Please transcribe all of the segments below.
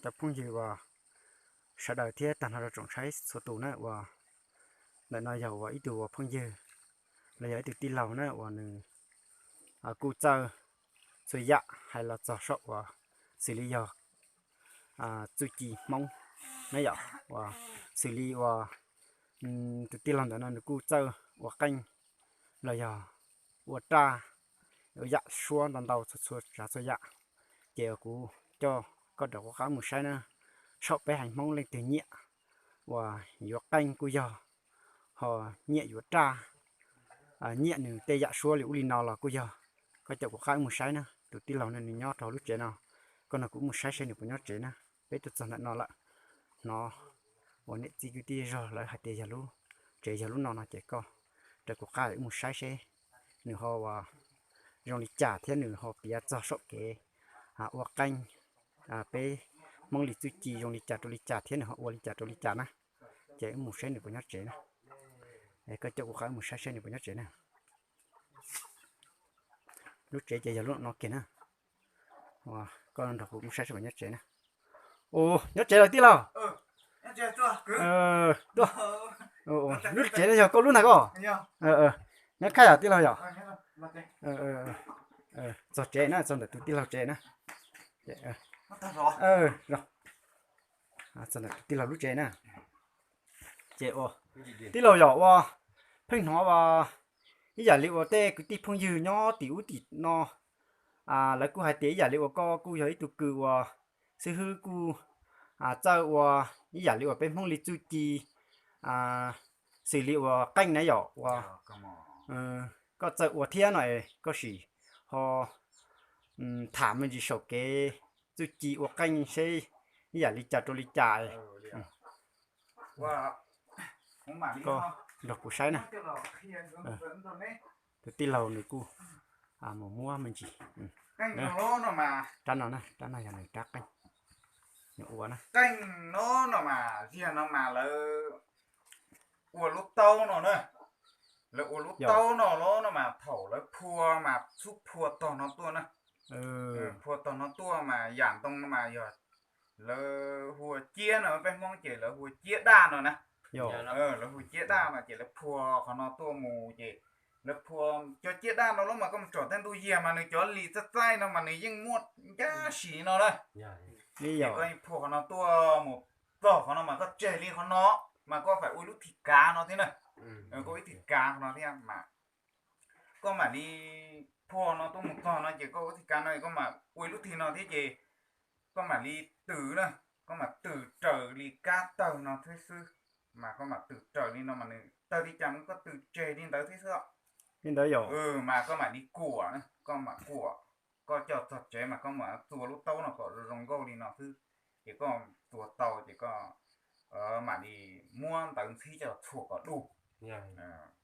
Cov phooj ywg uas sawv daws thiab tag nrho rau tsoom saib txhua tus na, uas ntawm no yog uas ib tug uas phooj ywg los yog ib tug tij laug na uas nws kuj txawj txhua yam hais los txog saum uas xws li yog txuj ci Hmoob na yom, uas xws li uas tus tij laug ntawm no nws kuj txawj ua qeej los yog ua raj, ua yam suab ntau ntau txhua txhua tsav txhua yam. Ces kuv coj koj rov qab mus saib na, saum peb haiv Hmoob leej twg nyiam uas yuav qeej kuj yog, ho nyiam yuav raj, nyiam nws tej yam suab li ub li no los kuj yog. Koj caum kuv qab mus saib na, tus tij laug no nws nyob rau lub tsev no, koj nrog kuv mus saib seb nws puas nyob tsev na. Peb tuaj txog ntawm no lawm, hnov uas niam txiv kwv tij zog lawv hais tias yog lub tsev yog lub no no ces koj raws kuv qab mus saib seb nws ho uas zoo li cas thiab nws ho piav txog saum kev ua qeej, peb Hmoob li txuj ci zoo li cas rau li cas thiab nws ho ua li cas rau li cas na. Ces wb mus saib nws puas nyob tsev na. Koj caum kuv qab mus saib seb nws puas nyob tsev na. Lub tsev ces yog lub no kiag na. Koj nrog kuv mus saib seb puas nyob tsev na. Ua, nyob tsev lawm tij laug. Tuaj. Lub tsev no yog koj lub ntag koj. Nyob khab yom tij laug yom. Txog tsev na, txog ntawm tus tij laug tsev na. Txog ntawm tus tij laug lub tsev na. Ces tij laug yog ua, pheej hnov ua ib yam li uas tej kwv tij phooj ywg nyob tim ub tim no, lawv kuj hais tias ib yam li uas koj kuj yog ib tug kws uas xib hwb kuj txawj ua ib yam li uas peb Hmoob li txuj ci, xws li uas qeej na yom, uas koj txawj ua thiab no, koj sim ho tham me ntsis saum kev txuj ci ua qeej seb ib yam li cas rau li cas. Koj nrog kuv saib na. Tus tij laug nws kuj mus muab me ntsis. Rab no na, rab no yog nws rab qeej. Nws ua na. Qeej no no mas ziag no mas lawv ua lub taub no na. Lawv ua lub taub no los no mas thaum lawv phua mas xub phua tog no tuaj na. Phua tog no tuaj mas yam ntoo no mas yog lawv hu ua ciab no, peb Hmoob ces lawv hu ua ciab daj no na. Lawv hu ua ciab daj no ces lawv phua qhov no tuaj mus ces lawv phua cov ciab daj no los mas koj mus tsom tej ntuj yiag mas nws cov lis txaij txaij no mas nws yeej muaj ncaj si no na. Ces koj phua qhov no tuaj mus txog qhov no mas koj tseg li qhov no, mas koj faim ua lub thim kav no thiab na. Koj ua ib thim kav qhov no thiab mas koj mam li phua no tuaj mus txog no ces koj ua thim kav no es koj mam ua ib lub thim no thiab ces koj mam li tws na, koj mam tws raws li kab tawg no thiab xwb. Mas koj mam tws raws li no mas nws tawg li cas mas koj tws tseg li ntawd thiab xwb. Li ntawd yog mas koj mam li kuam na, koj mam kuam, koj coj txog tsev mas koj mam txua lub taub no kom zoo nkauj li no xwb. Ces koj txua tau ces koj mam li muab ntawv ntxhib coj txhuam kom du.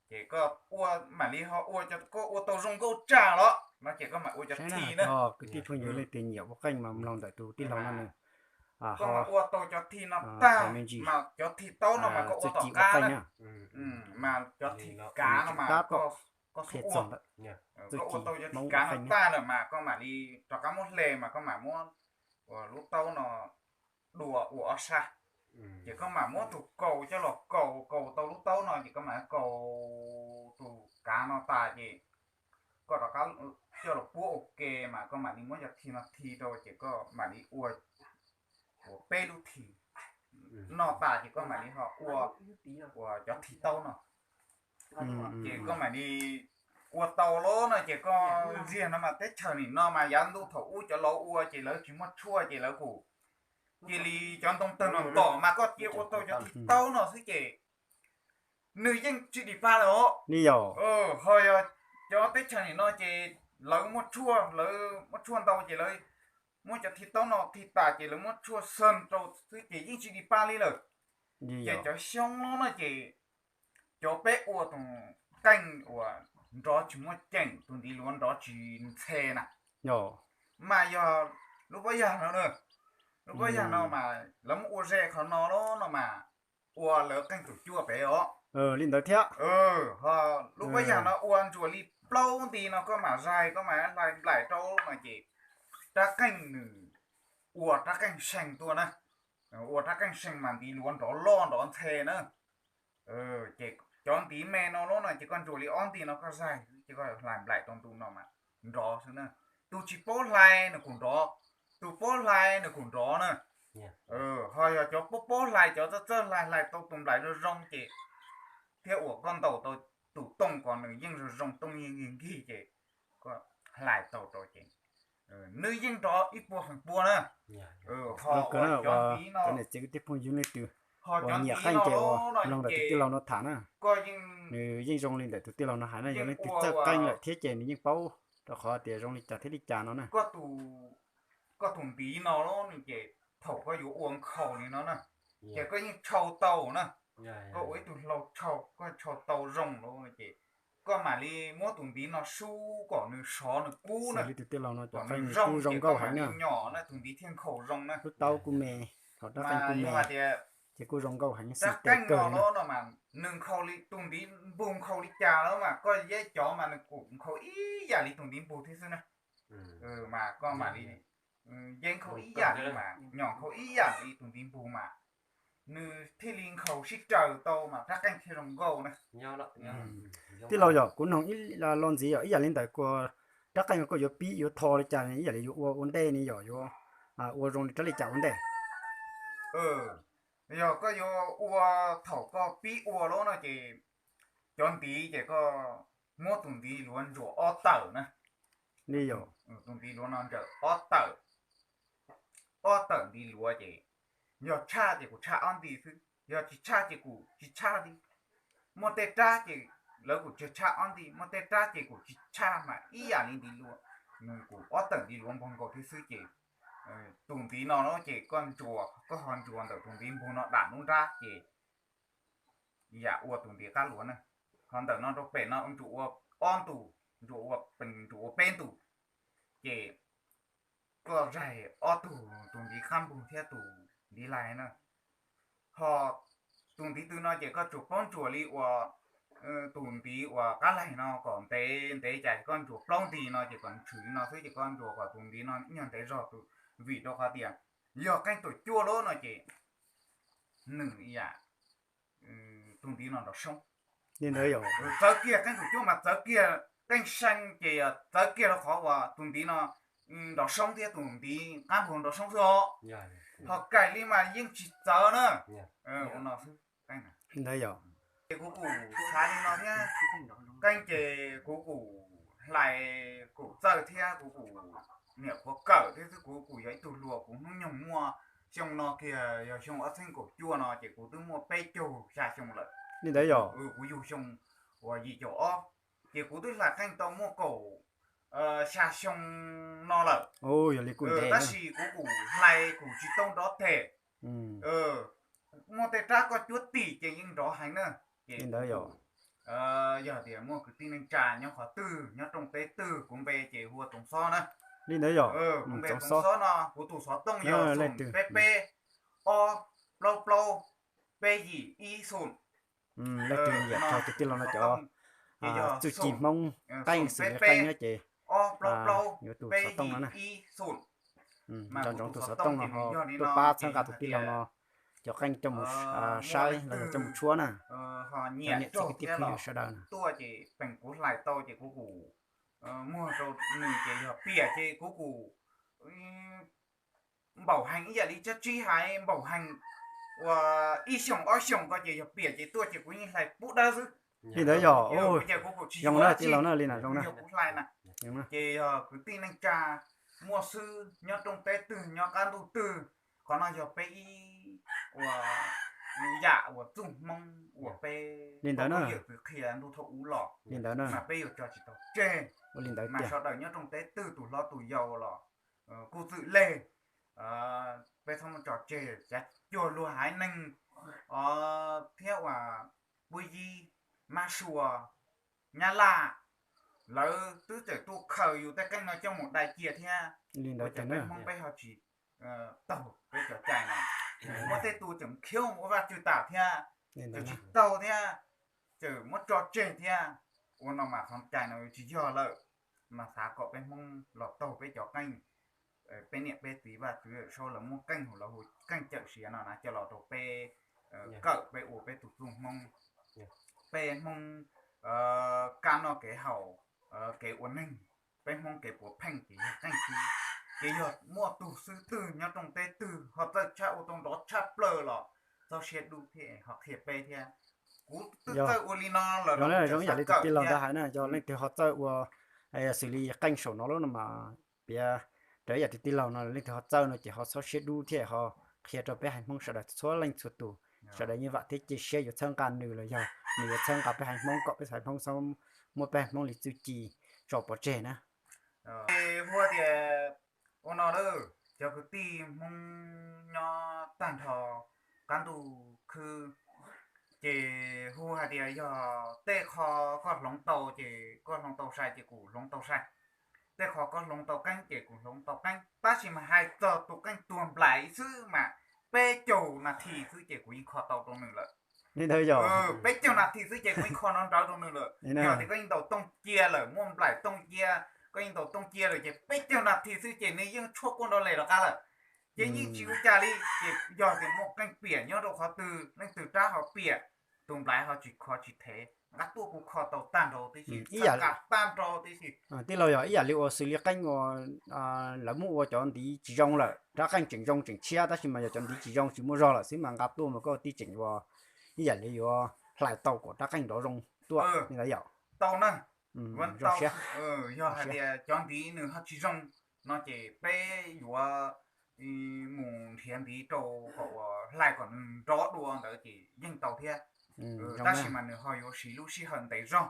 Ces koj ua mam li ho ua, koj ua tau zoo nkauj tsawg los no ces koj mam ua cov thim na. Kwv tij phooj ywg leej twg nyiam ua qeej mas mloog ntawm tus tij laug no nws koj ho mam ua tau cov thim no tag me ntsis mas cov thim taub no mas koj ua tom qab na. Mas cov thim kav no mas koj xub ua, koj ua tau cov thim kav no tag lawm mas koj mam li rov qab muab hle mas koj mam muab lub taub no dua ua ob sab. Ces koj mam muab tus kaus coj los kaus, kaus tau lub taub no ces koj mam kaus tus kav no tas ces koj rov qab coj los puab ua ke mas koj mam li muab cov thim no thim rau ces koj mam li ua ua peb lub thim no tas ces koj mam li ho ua, ua cov thim taub no. Ces koj mam li ua tau lawm no ces koj ziag no mas teb chaws nim no mas yav ntuj thaum ub cov laus ua ces lawv tsis muaj tshuaj ces lawv kuj cia li cov ntoo tawg no ntom mas koj cia ua tau cov thim taub no xwb ces nws yeej tsis dim pa lawm os. Li yog ho yog cov teb chaws nim no ces lawv muaj tshuaj, lawv muaj tshuaj ntau ces lawv muab cov thim taub no thim tas ces lawv muab tshuaj xeeb rau xwb ces yeej tsis dim pa li lawm. Ces cov xyoob no ces cov peb ua tus qeej uas nrov tsis muaj ceem, tus ntiv luav nrov tsis ntxhe na, mas yog lub pob yag no, lub pob yag no mas lawv muab ua ze qhov no lawm no mas ua lawv qeej tus cuaj pem os. Li ntawd thiab, ho lub pob yag no ua ntsuas li plaub nti no koj mam zais koj mam hlais nplaim rau no ces rab qeej nws ua rab qeej seej tuaj na. Ua rab qeej seej mas ntiv luav nrov loj nrov ntxhe na. Ces cov ntiv me no lub no ces koj ntsuas li ob nti no koj zaig ces koj hlais nplaim tau ntu no mas nrov xwb na. Tus tsis paub hlais nws kuj nrov, tus paub hlais nws kuj nrov na. Ho yog cov paub paub hlais, cov txawj txawj hlais, hlais tau tus nplaim zoo zoo ces thiab uas koj ntaus tau tus tooj kom nws yeej zoo zoo tooj yeej nkig nkig ces koj hlais tau rau ces nws yeej nrov ib puas feem pua na. Ho cov niam txiv kwv tij phooj ywg leej twg uas nyiam qeej ces uas mloog ntawm tus tij laug no tham na, nws yeej zoo li ntawm tus tij laug no hais na, yog leej twg txawj qeej lawm thiab ces nws yeej paub rau qhov tias zoo li cas thiab li cas no na. Koj tus ntiv no ces thaum koj yuav ua nkhaus li no na, ces koj yeej tshau tau na. Koj ua ib tug hlau tshau, koj tshau tau zoo lawm ces koj mam li muab tus ntiv no sub kom nws sov nws kub na. Li tus tij laug no cov qeej kuj zoo nkauj heev na. Nyom na tus ntiv thiaj nkhaus zoo na. Lub taub kuj me, thaum rab qeej kuj me, ces kuj zoo nkauj heev, xim tes kawg li na. Nws nkhaus li tus ntiv npug nkhaus li cas lawm mas koj yeb cov mas nws kuj nkhaus ib yam li tus ntiv npug thiab xwb na. Mas koj mam li yeb nkhaus ib yam li mas nyom nkhaus ib yam li tus ntiv npug mas nws thiaj li nkhaus sib raws tau mas rab qeej thiaj zoo nkauj na. Tij laug yog kuv noog ib lo ntxiv yog ib yam li ntawd kuj rab qeej koj yuav pib yuav tho li cas ib yam li yuav ua ua ntej ne yog yuav ua zoo li rab li cas ua ntej? Yog koj yuav ua thaum koj pib ua lawm no ces cov ntiv ces koj muab tus ntiv luav ntsuas ob tawm na. Li yog tus ntiv luav no ntsuas ob tawm, ob tawm ntiv luav ces yog tshaj ces kuj tshaj ob nti xwb, yog tsis tshaj ces kuj tsis tshaj li. Muaj tej rab ces lawv kuj tsis tshaj ob nti, muaj tej rab ces kuj tsis tshaj mas ib yam li ntiv luav, nws kuj ob tawm ntiv luav npog nkaus thiab xwb ces tus ntiv no ces koj ntsuas, koj ho ntsuas ntawm tus ntiv npog no dam lub nrab ces yam ua tus ntiv qab luav na. Ho ntawm no rau pem no ntsuas ua ob ntus, ntsuas ua, ntsuas ua peb ntus ces koj zaig ob tug, tus ntiv qab npog thiab tus ntiv laig na. Ho tus ntiv tw no ces koj tsuas paub ntsuas li uas tus ntiv uas qab laig no kom ntev ntev cas koj ntsuas plaub nti no ces kom tshwm li no xwb ces koj ntsuas kom tus ntiv no ib nyuag ntev zog tus, vim rau qhov tias yog qeej tus cuaj lawm no ces nws yam tus ntiv no nrov soob. Li ntawd yog txawv kiag qeej tus cuaj mas txawv kiag, qeej seej ces txawv kiag rau qhov uas tus ntiv no nrov soob thiab tus ntiv qab npog nrov soob xwb os. Ho kaim li mas yeej tsis txawv na. Ua no xwb. Li ntawd yog ces kuv kuj xav li no thiab, qeej ces kuv kuj hlais kuj txawj thiab kuv kuj niam qhuav kawm thiab xwb, kuv kuj yog ib tug hluas kuv hnub nyoog muaj, xyoo no kiag yog xyoo ob txhiab kaum cuaj no ces kuv twb muaj peb caug xya xyoo lawm. Li ntawd yog kuv yug xyoo uas yim caum ob ces kuv twb hlais qeej tau muaj kaum xya xyoo no lawm. Yog li kuj ntev tab sis kuv kuj hlais kuj tsis tau nrov them. Muaj tej rab koj cuab tim ces yeej nrov heev na. Ces li ntawd yog yog tias muaj kwv tij neej tsa nyob qhov twg nyob rooj teb twg kuv npe ces hu ua Toov Xob na. Li ntawd yog kuv npe Toov Xob no, kuv tus xov tooj yog xoom peb peb ob plaub plaub peb yim ib xoom. Leej twg yam txog tus tij laug no cov txuj ci Hmoob qeej xws li qeej nyob ces yuav tus xov tooj no na. Nco ntsoov tus xov tooj no ho tuaj pab txhawb nqa tus tij laug no cov qeej coj mus saib los yog coj mus tshuab na. Cov niam txiv kwv tij phooj ywg sawv daws na. Tuaj ces peem kuv hlais tau ces kuv kuj muag rau nws ces yog piam ces kuv kuj npaum heev ib yam li tsab tsib hais npaum heev uas ib xyoos ob xyoos ko ces yog piam ces tuaj ces kuv yeej hlais pub dawb xwb. Li ntawd yog, kuv ces kuv kuj tsis zoo na, tij laug na, li na zoo na. Kuv hlais na ces yog kwv tij neej tsa muaj xwb, nyob rooj teb twg nyob qab ntuj twg, qhov no yog peb ib uas yam uas txuj Hmoob uas peb li ntawd na, yawm txwv qhia ntuj thaum ub los li ntawd na, mas peb yuav tso tsis tau tseg. Ua li ntawd mas tiag, sawv daws nyob rooj teb twg tus hlob tus yau los kuj txwm leg peb txhob muab tso tseg. Cav cuag luag haiv neeg thiab uas Puab Yib, Mab Sua, Nyab Laj, lawv twb tseem tuaj khaws yus tej qeej no coj mus dai cia thiab. Li ntawd ces peb Hmoob peb ho tsis taug peb cov cai no. Muaj tej tus tseem khiav ua vaj tswv tam thiab, tseem tsis taug thiab, tseem muab tso tseg thiab. Ua no mas qhov cai no tsis yog lawm, mas xav kom peb Hmoob los taug peb cov qeej peb niam peb txiv vaj txiv saub lawv muab qeej hu los hu qeej cawm siav no na coj los rau peb kawm peb ua peb tus txuj Hmoob. Peb Hmoob kab noj kev haus, kev ua neeg, peb Hmoob kev puav pheej ces yog qeej xwb. Ces yog muaj tug xib hwb twg nyob rooj teb twg ho txawj tshaj ua tau nrov tshaj plaws los txhob siab dub thiab ho qhia peb thiab. Kuv twb txawj ua li no lawm los zoo ib yam li tus tij laug ntawd hais na, yog leej twg ho txawj ua xws li qeej saum no lub no mas piav raws ib yam li tus tij laug no, leej twg ho txawj no ces ho txhob siab dub thiab ho qhia rau peb haiv Hmoob sawv daws txhua leej txhua tus, sawv daws yeej vam thiab cia siab yuav txhawb nqa nws los yog nws yuav txhawb nqa peb haiv Hmoob kom peb haiv Hmoob txhob muab peb haiv Hmoob li txuj ci tso pov tseg na. Hu tias ua no lawm, cov kwv tij Hmoob nyob tag nrho qab ntuj khwb, ces hu hais tias yog tej qho koj hloov tau ces koj hloov tau sai ces kuv hloov tau sai, tej qho koj hloov tau qeeb ces kuv hloov tau qeeb, tab sis mas hais txog tus qeej tuag nplaim xwb mas peb caug nas this xwb ces kuv yeej kho tau rau nws lawm. Peb caug nas this xwb ces kuv yeej kho nrov nrawv rau nws lawm. Yog tias koj yeej ntaus tooj cia lawm, muaj nplaim tooj cia, koj yeej ntaus tooj cia lawm ces peb caug nas this xwb ces nws yeej tshuab kuaj nrov les rov qab lawm. Ces yeej tsis ua cas li, ces yog tias muaj qeej piam nyob rau qhov twg, leej twg rab ho piam, tus nplaim ho tsis kho tsis thev, nqa tuaj kuv kho tau tag nrho tib si, ib yam tag nrho tib si. Tij laug, yog ib yam li ua xws li qeej uas lawv muab ua cov ntiv tsis zoo lawm, rab qeej tseem zoo tseem tshiab tab sis mas yog cov ntiv tsis zoo tsis muaj zog lawm xwb mas nqa tuaj mas koj tij tseem ua ib yam li yuav hlais tau kom rab qeej nrov zoo tuaj li ntawd yom? Tau na. Zoo siab. Yog hais tias cov ntiv nws ho tsis zoo no ces peb yuav mus nrhiav ntiv rau kom uas hlais kom nws nrov dua ntawd ces yeej tau thiab. Tab sis mas nws ho yuav siv lub sij hawm ntev zog,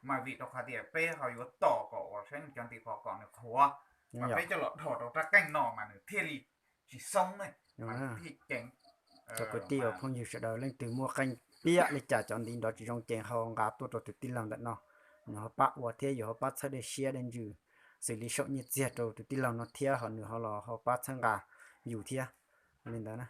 mas vim rau qhov tias peb ho yuav tos kom uas saib nws cov ntiv qhov kom nws qhuav, mas peb coj los dhos rau rab qeej no mas nws thiaj li tsis xoob ne, thiaj ceev. Cov kwv tij uas phooj ywg sawv daws leej twg muaj qeej piam li cas cov ntiv nrov tsis zoo ces ho nqa tuaj rau tus tij laug ntawm no, nws ho pab ua thiab yus ho pab txhawb dej siab dej ntsws xws li saum nyiaj txiag rau tus tij laug no thiab ho nws ho los ho pab txhawb nqa yus thiab li ntawd na.